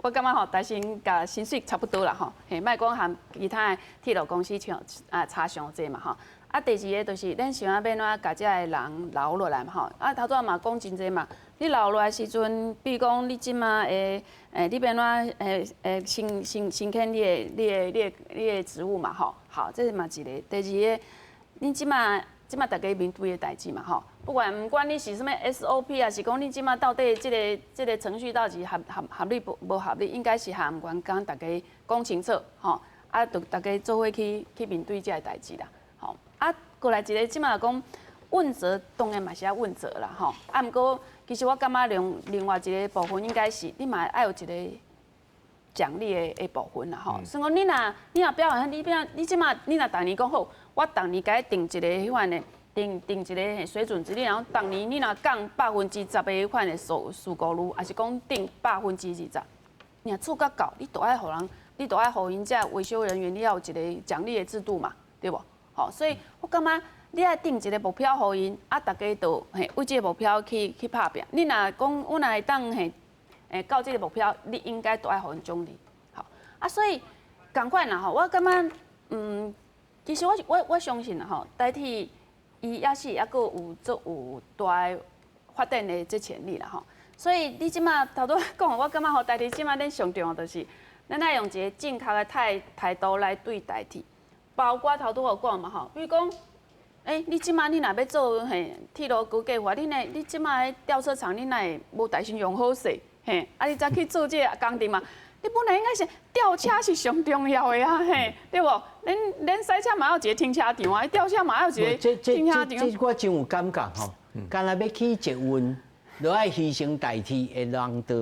我感覺吼，台新佮薪水差不多啦，吼，嘿，莫講含其他的鐵路公司像啊差傷濟嘛，吼。啊，第二个就是恁想要欲按怎共遮个人留落來嘛，吼。啊，頭拄仔嘛講真濟嘛，你留落來時陣，比如講你這馬會，你欲按怎升遷你的職務嘛，吼。好，這是嘛一个。第二个，恁這馬這這馬大家面對的代誌嘛吼，不管毋管你是啥物 SOP 啊，是講你這馬到底這個程序到底合理無合理，應該是和員工大家講清楚吼，啊，就大家做伙去面對這个代誌啦，吼。啊，過來一个這馬講問責，當然嘛是愛問責啦，吼。啊，毋過其實我感覺另外一个部分應該是你嘛愛有一个獎勵的部分啦，吼。所以講你若表現，你表你這馬你若逐年講好，我逐年共你定一个彼款的，定一个水準值，你若講逐年你若降10%的彼款的事故率，抑是講定20%，你若做甲到，你都愛予人，你都愛予𪜶這維修人員，你要有一個獎勵的制度嘛，對無？吼，所以我感覺你愛定一個目標予𪜶，啊，大家就嘿為這個目標去拍拚。你若講阮若會當嘿，到這個目標，你應該都愛予𪜶獎勵。好，啊，所以仝款啦吼，我感覺，其實我相信啦吼，台鐵伊也是猶閣有足有大的發展的這潛力啦吼。所以你這馬頭拄講，我感覺吼，台鐵這馬咱上重要就是，咱愛用一個正確的態度來對台鐵，包括頭拄有講嘛吼，比如講，你這馬你若欲做嘿鐵路高架化，你呢？你這馬吊車廠，你哪會無台先用好勢？嘿，啊，你才去做這個工程嘛？你本來應該是吊車是上重要的啊，嘿，對無？恁賽車嘛有一個停車場啊，吊車嘛有一個停車場。這我真有感覺吼，敢若欲起捷運，就愛犧牲台鐵的廊道，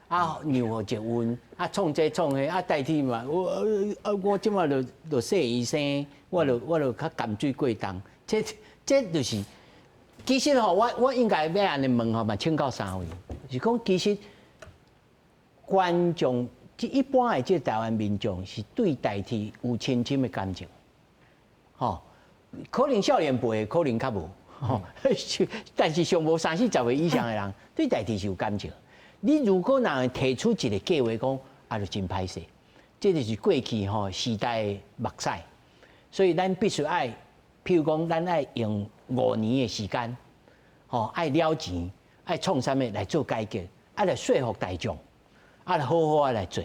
啊，讓予捷運，啊，創這創彼，啊，台鐵嘛，我這馬就細醫生，我就較甘水過重，這就是，其實吼，我應該欲按呢問吼嘛，請教三位，是講其實觀眾，這一般的這台灣民眾是對台鐵有深深的感情，吼，可能少年輩可能較無，吼，但是上無三四十歲以上的人對台鐵是有感情。你如果若提出一個計劃講，啊，就真歹勢，這就是過去吼時代的目屎，所以咱必須愛，譬如講，咱愛用5年的時間，吼，愛了錢，愛創啥物來做改革，愛來說服大眾。啊，來好好啊來做，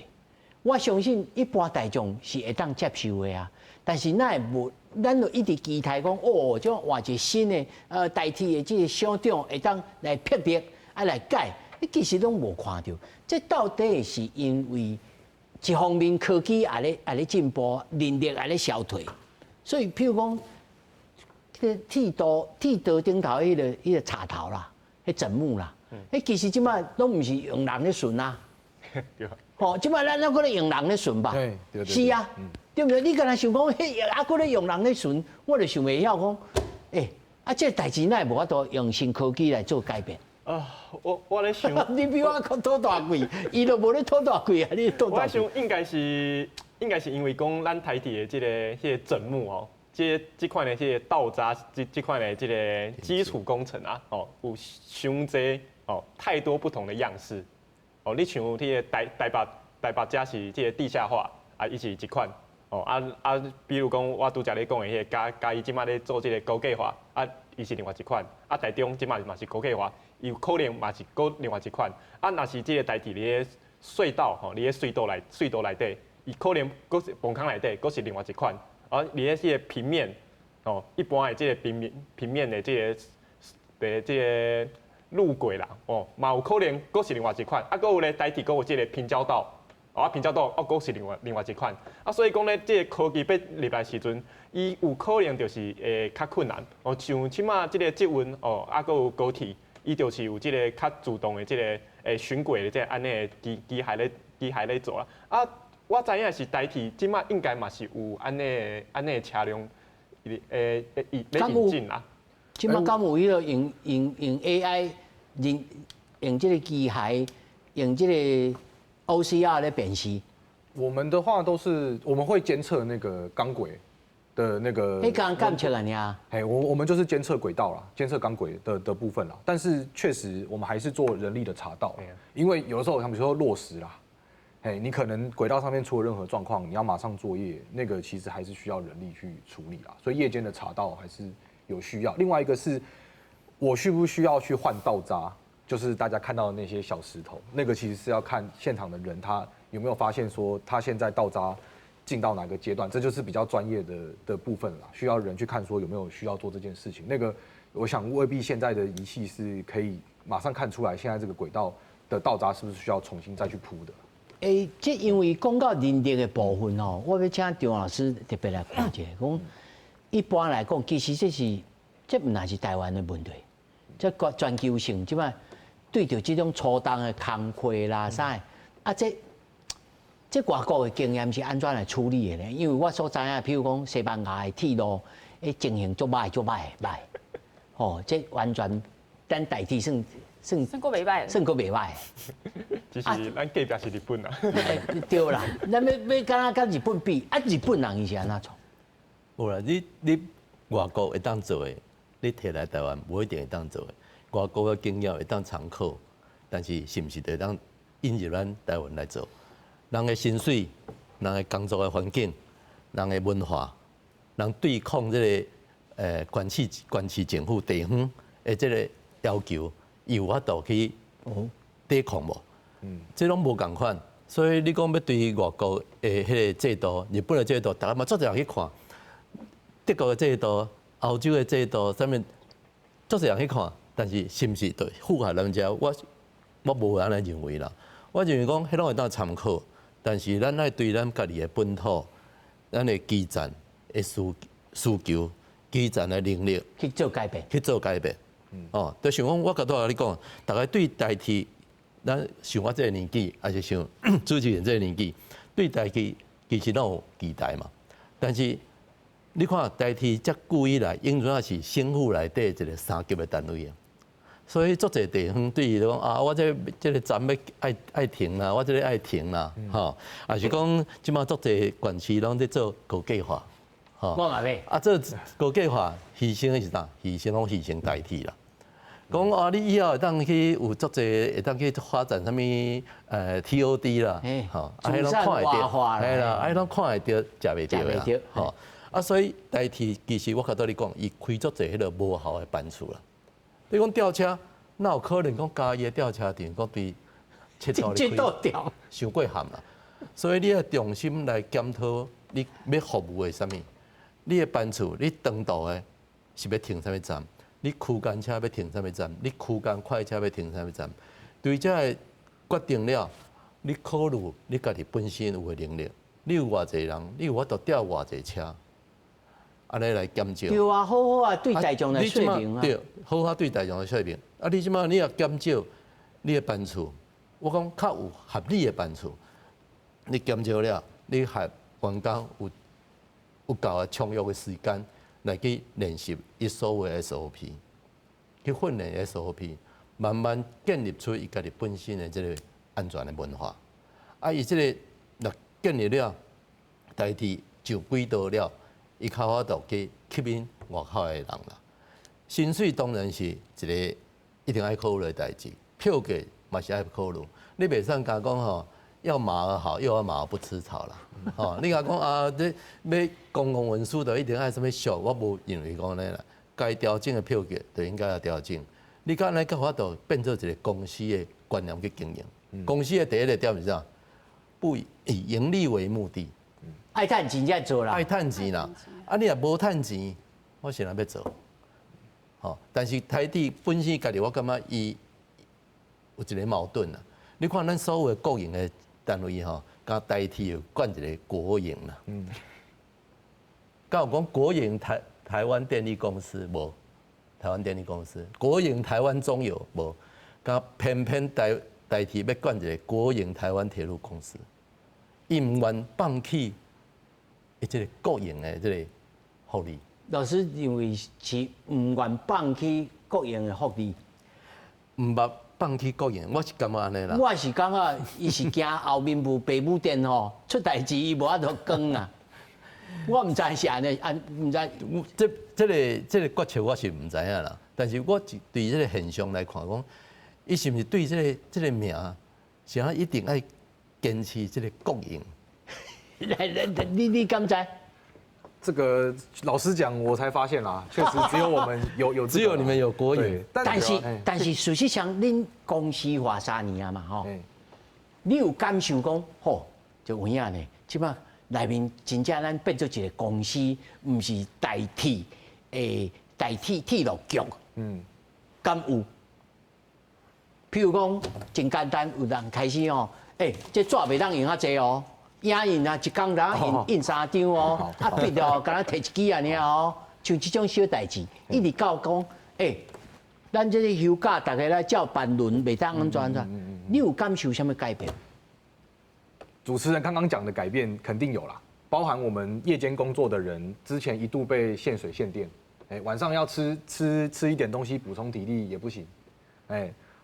我相信一般大眾是會當接受的啊。但是哪會無，咱就一直期待講，哦，這換一個新的代替的這個省長會當來魄力啊來改，你其實攏無看著。這到底是因為一方面科技也咧進步，人力也咧消退，所以譬如講，這個鐵道頂頭彼個插頭啦，彼枕木啦，彼其實這擺攏毋是用人咧巡啊。吼，這擺咱猶閣咧用人咧巡吧？是啊，對毋對？你敢若想講，彼猶閣咧用人咧巡，我就想袂曉講，啊，這代誌哪會無法度用新科技來做改變？啊，我咧想，你比我閣討大貴，伊都無咧討大貴啊！你討大貴。我想應該是因為講咱台鐵的這個彼個枕木哦，這款的這個道閘，這款的這個基礎工程啊，哦，有傷濟哦，太多不同的樣式。哦，你像彼個台北遮是這個地下化，啊，伊是一款，哦啊啊，比如講我拄才咧講的彼個嘉義這馬咧做這個高架化，啊，伊是另外一款，啊，台中這馬嘛是高架化，伊有可能嘛是閣另外一款，啊，若是這個台鐵佇咧隧道吼，佇咧隧道內底，伊可能閣是崩坑內底，閣是另外一款，啊，佇咧這個平面，哦，一般的這個平面的這個路軌啦，哦，嘛有可能閣是另外一款，啊，閣有咧台鐵閣有這個平交道，哦，啊，平交道哦，閣是另外一款，啊，所以講咧，這個科技欲入來時陣，伊有可能就是會較困難，哦，像這馬這個捷運，哦，啊，閣有高鐵，伊就是有這個較自動的這個巡軌的這個按呢機械咧做啦，啊，我知影是台鐵這馬應該嘛是有按呢車輛，咧引進啦。這馬敢有彼個用 AI 用這個機械用這個 OCR 來辨識？我們的話都是我們會監測那個鋼軌的那個。你剛監測啊？哎，我們就是監測軌道啦，監測鋼軌的部分啦。但是確實我們還是做人力的查道，因為有的時候像比如說落石啦，哎，你可能軌道上面出了任何狀況，你要馬上作業，那個其實還是需要人力去處理啦。所以夜間的查道還是有需要。另外一個是，我需不需要去換道閘？就是大家看到的那些小石頭，那個其實是要看現場的人他有沒有發現說，他現在道閘進到哪個階段，這就是比較專業的部分了，需要人去看說有沒有需要做這件事情。那個我想未必現在的儀器是可以馬上看出來，現在這個軌道的道閘是不是需要重新再去鋪的。欸，這因為講到人力的部分哦，我欲請張老師特別來看一下，講一般來講，其實這毋但是台灣的問題，這個全球性這擺對著這種粗重的工課啦啥，啊這外國的經驗是按怎來處理的呢？因為我所知影，譬如講西班牙的鐵路，欸情形足歹足歹歹，吼，這完全咱代替算算算閣袂歹，算閣袂歹。只是咱隔壁是日本啊。對啦，咱欲敢若佮日本比，啊，日本人伊是按怎創？無啦，你外國會當做的，你提來台灣無一定會當做的。外國的經驗會當參考，但是是毋是會當引入咱台灣來做？人的薪水、人的工作的環境、人的文化、人對抗這个縣市政府地方的這个要求，伊有法度去抵抗無？這攏無仝款，所以你講欲對外國的彼个制度、日本的制度，逐家嘛足濟人去看，德國的制度、歐洲的制度，啥物足濟人去看，但是是毋是對符合咱遮？我無按呢認為啦。我認為講，彼攏會當參考，但是咱愛對咱家己的本土、咱的基層的需求、基層的能力去做改變，去做改變。哦，就像講，我拄仔共你講，逐家對台鐵，咱像我這个年紀，抑是像主持人這个年紀，對台鐵其實攏有期待嘛。但是你看台鐵遮久以來，永遠是省府內底一个三級的單位啊。所以足濟地方對伊講啊，我這个站欲愛停啦，我這个愛停啦，吼，抑是講這擺足濟縣市攏佇做高計劃，吼。我嘛欲。啊，做高計劃犧牲的是啥？犧牲攏犧牲台鐵啦。講啊，你以後會當去有足濟會當去發展啥物TOD 啦，吼，啊，彼攏看會著，嘿啦，啊，彼攏看會著，食袂著啦，吼。啊，所以台鐵其實我較拄你講，伊開足濟彼个無效的班次啦。你講吊車，哪有可能講嘉義的吊車場閣對七堵咧開？傷過譀啦。所以你愛重新來檢討，你欲服務的啥物？你的班次，你長途的是欲停啥物站？你區間車欲停啥物站？你區間快車欲停啥物站？對這个決定了，你考慮你家己本身有的能力，你有偌濟人，你有法度調偌濟車，按呢來減少。對啊，好好啊，對大眾來說明啊。對，好好對大眾來說明。啊，你這擺你若減少你的班次，我講較有合理的班次，你減少了，你予員工有夠的充裕的時間來去練習伊所有的 SOP，去訓練 SOP，慢慢建立出伊家己本身的這个安全的文化。啊，伊這个若建立了，台鐵上軌道了，伊較有法度去吸引外口的人啦。薪水當然是一个一定愛考慮的代誌，票價嘛是愛考慮。你袂使共講吼，要馬兒好，又要馬兒不吃草啦。吼，你共講啊，這欲公共運輸就一定愛啥物俗，我無認為講按呢啦。該調整的票價就應該要調整。你按呢才有法度變做一个公司的觀念去經營。公司的第一个點是啥？不以盈利為目的。愛趁錢才做啦。愛趁錢啦。啊，你若無趁錢，我是按怎欲做？吼，但是台鐵本身家己，我感覺伊有一个矛盾啦。你看咱所有的國營的單位吼，共台鐵有冠一个國營啦。敢有講國營台灣電力公司無？台灣電力公司，國營台灣中油無？共偏偏台鐵欲冠一个國營台灣鐵路公司，伊毋願放棄伊這个國營的這个福利。老師認為是毋願放棄國營的福利，毋捌放棄國營，我是感覺按呢啦。我是感覺伊是驚後面無爸母電吼出代誌，伊無法度扛啊。我毋知是按呢，按毋知。這个決策我是毋知影啦。但是我對這个現象來看，講伊是毋是對這个名，是按怎一定愛堅持這个國營？來來，你敢知？這個老實講，我才發現啦，確實只有我們有，只有你們有國營。但是事實上，恁公司化3年啊嘛吼，你有感受講，吼，就有影呢，這擺內面真正咱變做一個公司，毋是代替代替鐵路局。敢有？譬如講，真簡單，有人開始哦，這紙袂當用較濟哦，影印啊，一工通印印三張哦，啊筆哦，敢若提一支按呢哦，像這種小代誌，一直到講，咱這個休假，逐家來照班輪，袂當按怎按怎，你有感受啥物改變？主持人剛剛講的改變肯定有啦，包含我們夜間工作的人，之前一度被限水限電，晚上要吃一點東西補充體力也不行，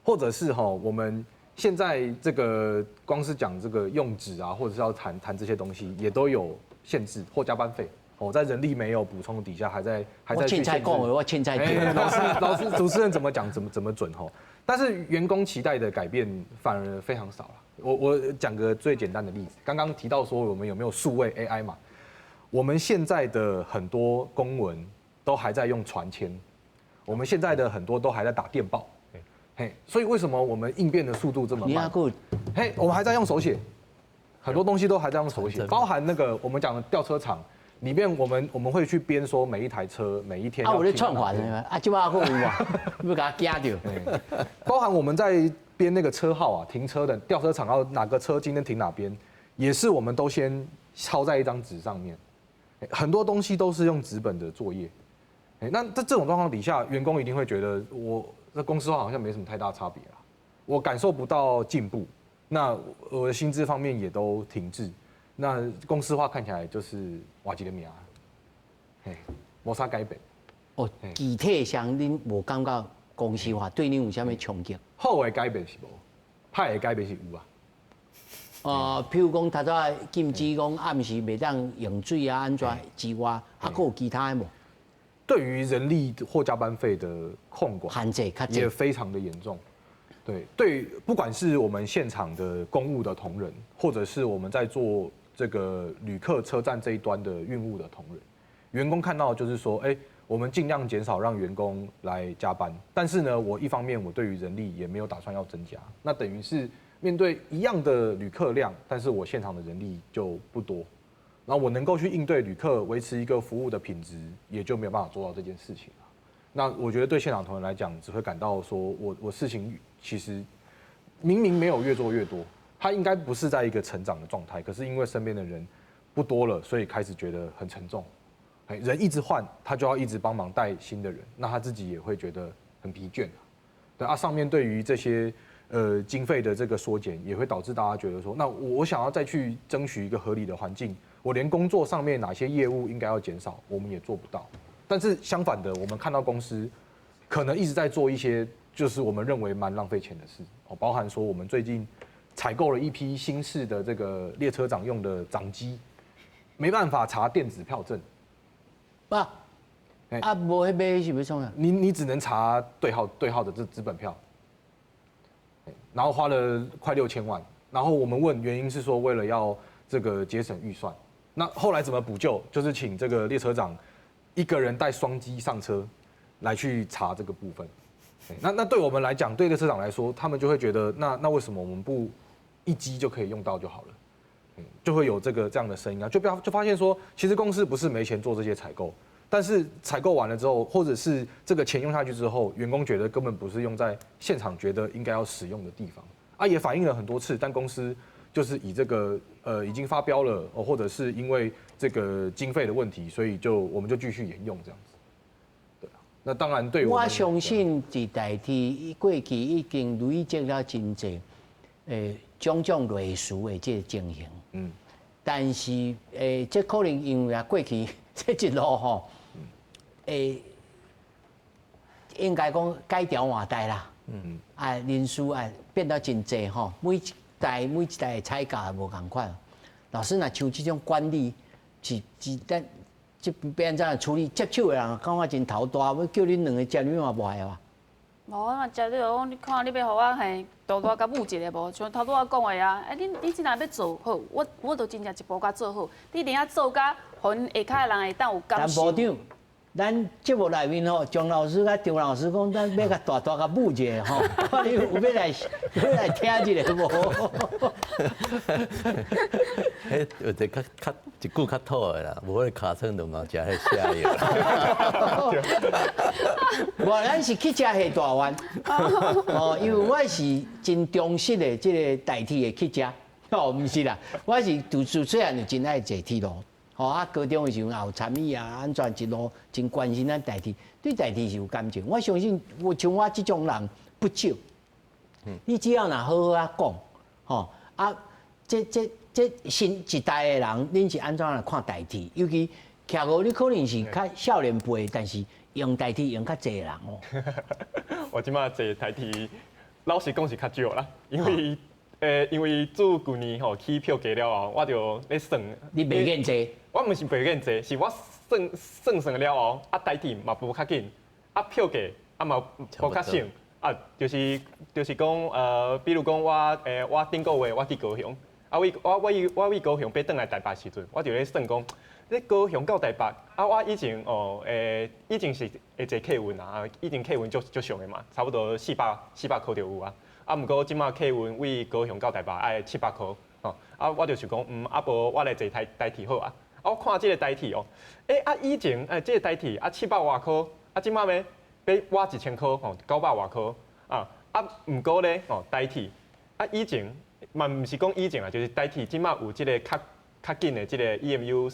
或者是哈，我們現在這個光是講這個用紙啊，或者是要談談這些東西，也都有限制或加班費。哦，在人力沒有補充底下，還在去限制。我凊彩講，老師主持人怎麼講怎麼準吼？但是員工期待的改變反而非常少了。我講個最簡單的例子，剛剛提到說我們有沒有數位 AI 嘛？我們現在的很多公文都還在用傳簽，我們現在的很多都還在打電報。嘿，所以為什麼我們應變的速度這麼慢？嘿，我們還在用手寫，很多東西都還在用手寫，包含那個我們講的調車場裡面，我們會去編說每一台車每一天。啊，有咧創法啊，這擺閣有啊，欲共我驚著。包含我們在編那個車號啊，停車的調車場要哪個車今天停哪邊，也是我們都先抄在一張紙上面，很多東西都是用紙本的作業。那在這種狀況底下，員工一定會覺得我。這公司化好像沒什麼太大差別啦，我感受不到進步，那我的薪資方面也都停滯，那公司化看起來就是換一个名，嘿，無啥改變。哦，具體上恁無感覺公司化對恁有啥物衝擊？好的改變是無，歹的改變是有啊。譬如講，頭拄禁止講暗時袂當用水啊，按怎之外，啊，閣有其他的無？對於人力或加班費的控管，限制也非常的嚴重。對對，不管是我們現場的公務的同仁，或者是我們在做這個旅客車站這一端的運務的同仁，員工看到就是說，我們盡量減少讓員工來加班，但是呢，我一方面我對於人力也沒有打算要增加，那等於是面對一樣的旅客量，但是我現場的人力就不多。然後我能夠去應對旅客，維持一個服務的品質，也就沒有辦法做到這件事情了。那我覺得對現場同仁來講，只會感到說我事情其實明明沒有越做越多，他應該不是在一個成長的狀態，可是因為身邊的人不多了，所以開始覺得很沉重。人一直換，他就要一直幫忙帶新的人，那他自己也會覺得很疲倦。對啊，上面對於這些經費的這個縮減，也會導致大家覺得說，那我想要再去爭取一個合理的環境。我連工作上面哪些業務應該要減少，我們也做不到。但是相反的，我們看到公司可能一直在做一些就是我們認為蠻浪費錢的事哦，包含說我們最近採購了一批新式的這個列車長用的掌機，沒辦法查電子票證。啊，啊，無彼買是欲創啥？你只能查對號的這紙本票，然後花了快6000萬，然後我們問原因是說為了要這個節省預算。那後來怎麼補救？就是請這個列車長一個人帶雙機上車，來去查這個部分。那對我們來講，對列車長來說，他們就會覺得，那為什麼我們不一機就可以用到就好了？就會有這樣的聲音啊，就不要就發現說，其實公司不是沒錢做這些採購，但是採購完了之後，或者是這個錢用下去之後，員工覺得根本不是用在現場覺得應該要使用的地方啊，也反映了很多次，但公司就是以這個已經發標了，或者是因為這個經費的問題，所以就我們就繼續沿用這樣子。對啊，那當然對我我相信佇台鐵過去已經累積了真濟種種類似的這個情形。但是這可能因為啊過去這一路吼，應該講改朝換代啦。啊，人事啊變得真濟吼，每一代的採購無仝款。老師若像這種管理是咱這欲按怎處理，接手的人感覺真頭大，欲叫恁兩个接，你嘛無愛啊？無，我嘛接你就講，你看你欲予我嘿，大大共舞一下無？像頭拄仔講的啊，你這若欲做好，我就真正一步共做好。你一定要做甲，予𪜶下跤的人會當有感受。但部長，咱節目內面吼，張老師佮張老師講，咱欲共大大共舞一下吼，看你有欲來聽一下無？彼有一個較較一句較土的啦，無彼個尻川就嘛食彼瀉藥。無，咱是去食下大丸。哦，因為我是真忠實的這個台鐵的去食。哦，毋是啦，我是自自細漢就真愛坐鐵路。吼啊，高中的時陣也有參與啊，按怎一路真關心咱台鐵，對台鐵是有感情。我相信，我像我這種人不少。你只要若好好仔講，吼啊，這這這新一代的人，恁是按怎來看台鐵？尤其徛五，你可能是較少年輩，但是用台鐵用較濟人哦。我這馬坐台鐵，老實講是較少啦，因為。因為自舊年吼起票價了後，我就咧算。你袂願坐？我毋是袂願坐，是我算算算了後，啊台鐵嘛無較緊，啊票價啊嘛無較省，啊就是講比如講我我頂個月我去高雄，啊為我我我為高雄欲轉來台北時陣，我就咧算講，咧高雄到台北，啊我以前哦以前是會坐客運啊，以前客運足足俗的嘛，差不多四百箍就有啊。啊，毋過這馬客運為高雄到台北愛700箍，吼，啊，我就想講，啊無我來坐台鐵好啊。啊，我看這個台鐵哦，啊以前這個台鐵啊七百外箍，啊這馬欲倚1000箍，吼，900外箍，啊啊，毋過咧，吼，台鐵啊以前嘛毋是講以前啊，就是台鐵這馬有這個較較緊的這個 EMU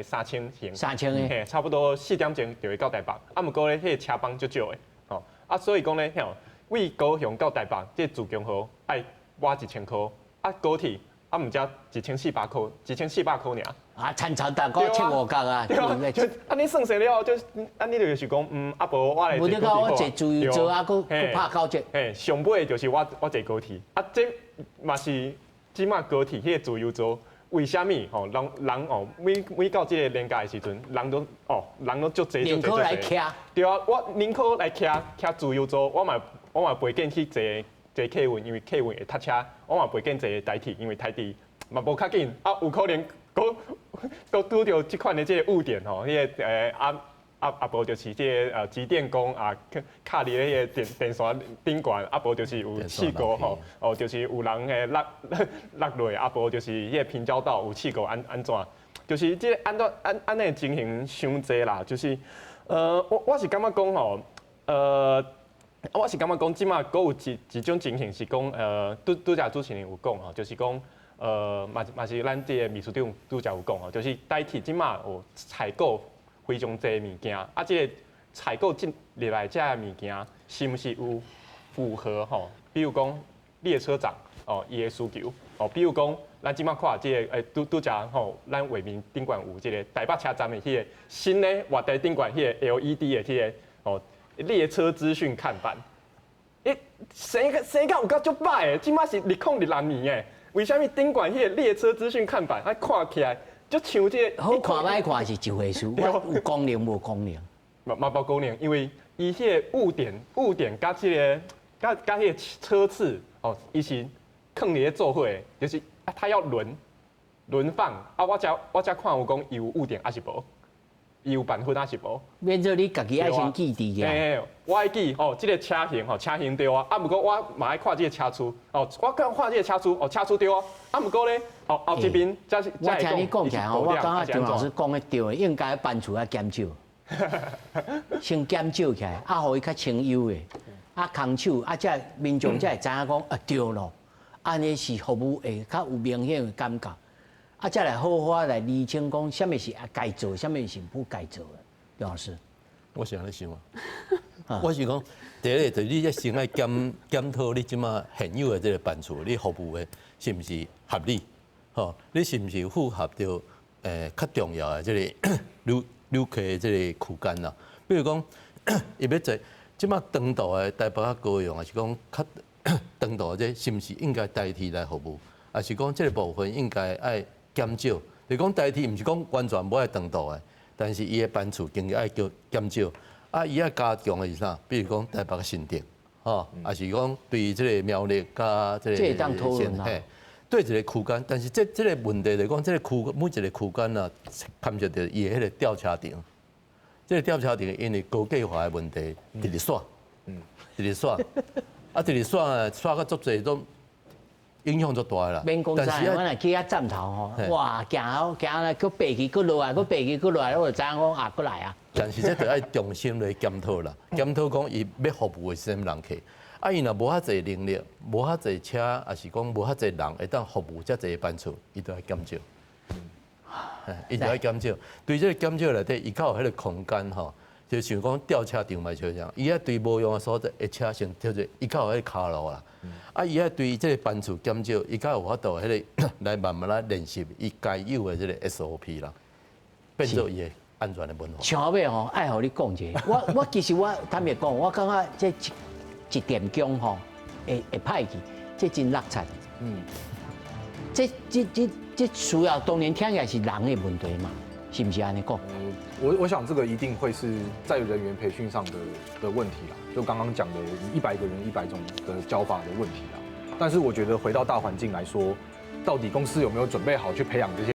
3000型，3000的，嘿，差不多4點鐘就會到台北。啊，毋過咧，彼個車班足少的，吼，啊，所以講咧，吼。為高雄到台北，這個自強號愛倚1000箍，啊高鐵啊毋才1400箍，1400箍爾。啊，親像逐個七五角啊。對啊，就按呢算算了後，就按呢就是講，啊無我來坐高鐵。無你講我坐自由座啊，閣閣拍九折。嘿，上尾就是我坐高鐵，啊這嘛是這馬高鐵彼個自由座，為啥物吼人人哦每每到這個連假的時陣，人都哦人攏足濟足濟足濟。寧可來騎。對啊，我寧可來騎騎自由座，我嘛袂見去坐坐客運，因為客運會塞車。我嘛袂見坐台鐵，因為台鐵嘛無較緊。啊，有可能閣閣拄著這款的這個誤點吼，彼個啊啊啊無就是這個集電弓啊，卡佇彼個電線頂懸，啊無就是有事故吼，哦就是有人落落落，啊無就是彼個平交道有事故按按怎，就是這個按怎按按呢情形傷濟啦，就是我是感覺講吼，我是感覺講，這馬閣有一種情形是講，拄拄才主持人有講吼，就是講，嘛嘛是咱這個秘書長拄才有講吼，就是台鐵這馬有採購非常濟物件，啊，這個採購進入來這个物件，是毋是有符合吼？比如講列車長哦，伊的需求哦，比如講咱這馬看這個拄拄才吼，咱畫面頂懸有這個台北車站的彼個新的月台頂懸彼個 LED 的彼個哦。列車資訊看板，欸，生個生甲有夠足歹的，這馬是2026年的，為啥物頂懸彼個列車資訊看板，啊看起來就像這個好看歹看是一回事，有功能無功能？嘛嘛無功能，因為伊彼個誤點誤點佮這個佮佮彼個車次哦，伊是囥佇咧做伙，就是啊，他要輪放啊，我才我才看有講伊有誤點抑是無。伊有辦法抑是無？變做你家己愛先記佇個。欸，我愛記哦，這個車型吼，車型對啊。啊，毋過我嘛愛看這個車次哦，我看看這個車次哦，車次對啊。啊，毋過咧，哦後一邊才是。我聽你講起來吼，我感覺張老師講得對，應該班次愛減少，先減少起來，啊，予伊較清幽的，啊，空手，啊，才民眾才會知影講啊對咯，按呢是服務會較有明顯的感覺。啊，再來好好來釐清講，啥物是該做，啥物是不該做的。張老師，我是按呢想啊，我是講，第一個就是你先愛檢檢討你這馬現有的這個班次，你服務的是毋是合理？吼，你是毋是符合著較重要的這個旅客的這個區間啦？比如講，伊欲坐這馬長途的台北到高雄，抑是講較長途的這是毋是應該台鐵來服務？抑是講這個部分應該愛減少？就講台鐵毋是講完全無愛長途的，但是伊的班次經愛叫減少。啊，伊愛加強的是啥？比如講台北新竹，吼，抑是講對這個苗栗佮這個這會當討論啊。對一個區間，但是這這個問題就是講，這個區每一個區間啊，牽涉著伊的彼個調車場。這個調車場因為高架化的問題，直直煞，直直煞，啊，直直煞啊，煞甲足濟種。影響足大啦。免講啥，我若去遐站頭吼，哇，行好行來，閣爬起，閣落來，閣爬起，閣落來，我就知影講啊，閣來啊。但是這著愛重新來檢討啦，檢討講伊欲服務的是啥物人客，啊，伊若無遐濟能力，無遐濟車，抑是講無遐濟人會當服務遮濟班次，伊都愛減少。伊就愛減少。對這個減少內底，伊較有彼個空間吼，就像講吊車場嘛，就這樣，伊愛對無用的所在，的車先跳做，伊較有彼個跤路啦。啊，伊愛對這個班次減少，伊較有法度彼個來慢慢來練習伊該有的這個 SOP 啦，變做伊的安全的文化。像後尾吼，愛予你講一下，我其實我坦白講，我感覺這一點鐘吼會歹去，這真落漆。這需要當然聽起來是人的問題嘛，是毋是按呢講？我想這個一定會是在人員培訓上的問題啦。就剛剛講的，100個人100種的教法的問題啦。但是我覺得回到大環境來說，到底公司有沒有準備好去培養這些？